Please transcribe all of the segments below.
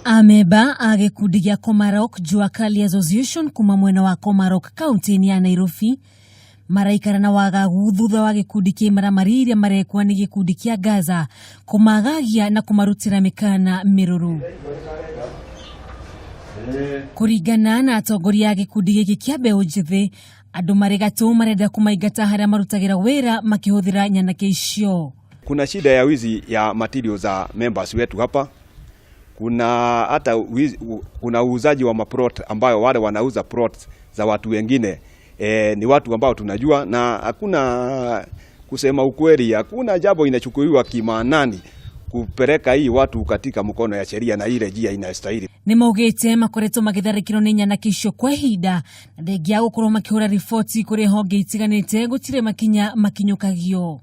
Amemba a gĩkundi gĩa Komarok Jua Kali Association kuma mwena wa Komarok kaunti-inĩ ya Nairobi maraikara na wagagu thutha wa gĩkundi kĩ maramari iria marekwa nĩ gĩkundi kĩa Gaza kũmagagia na kũmarutĩra mĩkana mĩrũrũ. Kũringana na atongoria a gĩkundi gĩkĩ kĩa mbeũ njĩthĩ, andũ marĩ gatũ marenda kũmaingata harĩa marutagĩra wĩra makĩhũthĩra nyanake icio. Kuna shida ya wizi ya materials za members wetu hapa. Kuna hata wizi, kuna uuzaji wa maplot ambayo wale wanauza plots za watu wengine ni watu ambao tunajua, na hakuna kusema ukweli, hakuna jambo inachukuliwa kimaanani kupeleka hii watu katika mkono ya sheria na ile njia inayostahili. Nĩ maugĩte makoretwo magĩtharĩkĩrwo nĩ nyanake icio kwa ihinda na thengia ya gũkorwo makĩhũra riboti kũrĩ honge itiganĩte gũtirĩ makinya makinyũkagio.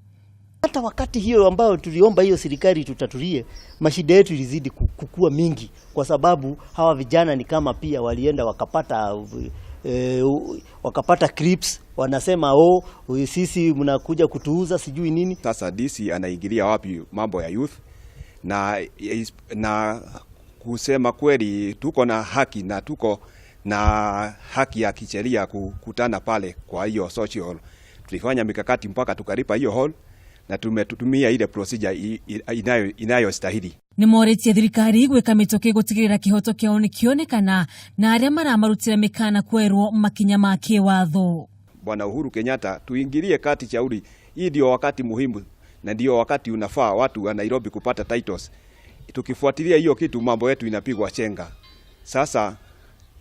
Hata wakati hiyo ambayo tuliomba hiyo serikali tutatulie, mashida yetu ilizidi kukua mingi, kwa sababu hawa vijana ni kama pia walienda wakapata clips, wanasema, "Oh, sisi mnakuja kutuuza," sijui nini. Sasa DC anaingilia wapi mambo ya youth? Na kusema kweli tuko na haki na tuko na haki ya kisheria kukutana pale kwa hiyo social hall. Tulifanya mikakati mpaka tukalipa hiyo hall na tumetumia ile procedure inayostahili. Nĩ morĩtie thirikari gwĩka mĩtũkĩ gũtigĩrĩra kĩhoto kĩao nĩ kĩonekana na arĩa maramarutĩra mĩkana kwerwo makinya ma kĩwatho. Bwana Uhuru Kenyatta, tuingilie kati shauri. Hii ndio wakati muhimu na ndio wakati unafaa watu wa Nairobi kupata titles. Tukifuatilia hiyo kitu, mambo yetu inapigwa chenga. Sasa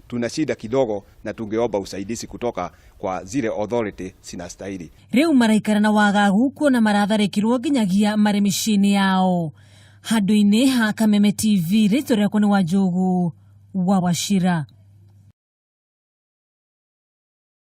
tuna shida kidogo na tungeomba usaidizi kutoka kwa zile authority zinastahili. Rĩu maraikara na wagagu kuona maratharĩkĩrwo nginyagia marĩ mĩciĩ-inĩ yao. Handũ-inĩ ha Kameme TV, rĩtwa rĩakwa nĩ Wanjũgũ wa Wachira.